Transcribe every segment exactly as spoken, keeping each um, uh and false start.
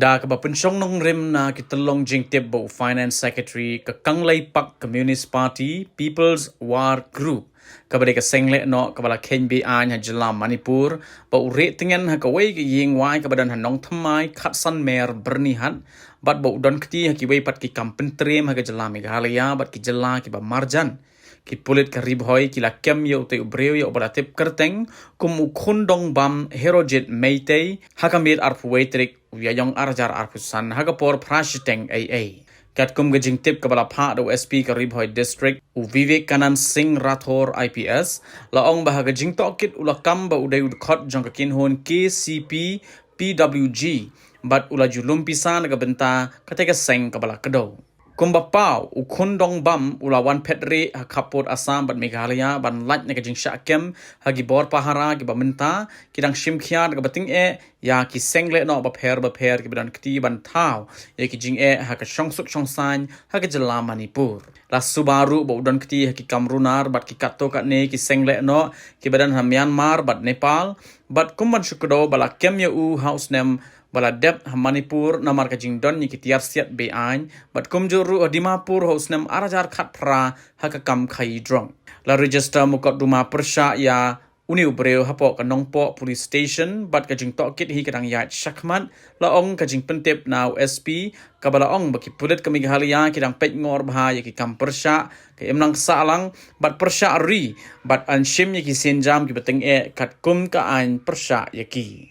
Da kaba pynshong nongrim na ki tyllong jingtip ba u Finance Secretary ka Kangleipak Communist Party People's War Group, kaba dei ka seng lehnoh kaba la kheiñ be-aiñ ha jylla Manipur, ba u rieh tngen ha kawei ka ïing wai kaba don ha Nongthymmai, Khatsan Mer, Byrnihat, bad ba u don kti ha kiwei pat ki kam pyntriem ha ka jylla Meghalaya bad ki jylla kiba marjan. Ki pulit ka Ri Bhoi ki la kem ïa utei u briew ïa uba la tip kyrteng kum u Khundongbam Herojit Meitei ha ka miet arphew wei tarik u Ïaïong ar hajar arphew san ha ka por phra shiteng eiei. Katkum ka jingtip kaba la phah da u S P ka Ri Bhoi District, u Vivekanand Singh Rathore I P S, la ong ba ha ka jingtohkit u la kam ba u dei u dkhot jong ka kynhun K C P P W G, bad u la ju lum pisa na ka bynta katei ka seng kaba la kdew. Kumba paw, u Khundongbam u la wan phet rieh ha khappud Assam bad Meghalaya ban lait na ka jingshah kem ha ki bor pahara kiba mynta ki dang shim khia da kaba tyngeh ïa ki seng lehnoh bapher bapher kiba don kti ban thaw ïa ki jingeh ha ka shongsuk shongsaiñ ha ka jylla Manipur. La suba ruh ba u don kti ha ki kam runar bad ki katto katne ki seng lehnoh kiba don ha Myanmar bad Nepal, bad kum ban shu kdew ba la kem ïa u ha u snem ba la dep ha Manipur namar ka jingdon ïa ki tiar siat be-aiñ, bad kumjuh ruh ha Dimapur ha u snem ar hajar khatphra ha ka kam khaii drok. La register mukotduma pyrshah ïa une u briew hapoh ka Nongpoh Police Station, bad ka jingtohkit hi ka dang ïaid shakhmat, la ong ka jingpyntip na u S P, kaba la ong ba ki pulit ka Meghalaya ki dang peit ngor bha ïa ki kam pyrshah, ka imlang ka sahlang, bad pyrshah ri, bad yn shim ïa ki sienjam kiba tyngeh katkum ka aiñ pyrshah ïa ki.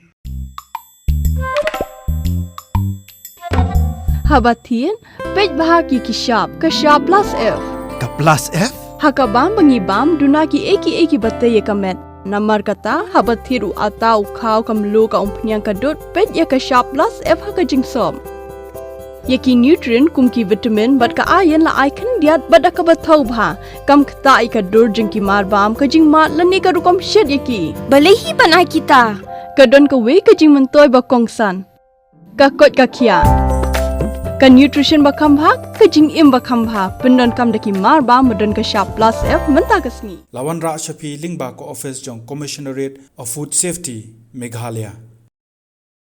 Haba thied, peit bha ki ki shap, ka shap plus F. Ka plus F? Ha ka bam ba ngi bam, duna ki ei ki ei kiba tei ïa ka met. Namar kata, haba thied u atta u khaw ka mluh ka umphniang ka dud, peit ïa ka shap plus F ha ka jingsop. Ïa ki nutrient kum ki vitamin bad ka iron la ai khyndiat bad da kaba thaw bha. Kam ktah ïa ka dur jong ki marbam, ka jingmad lane ka rukom shet ïa ki. Balei hi ban ai kita? Ka don kawei ka jingmyntoi ba kongsan. Ka koit ka khiah. Ka nutrition ba kham bha, ka jingim ba kham bha. Pyndonkam da ki marbam ba don ka shap plus F mynta ka sngi. La wanrah sha phi lyngba ka office jong Commissionerate of Food Safety, Meghalaya.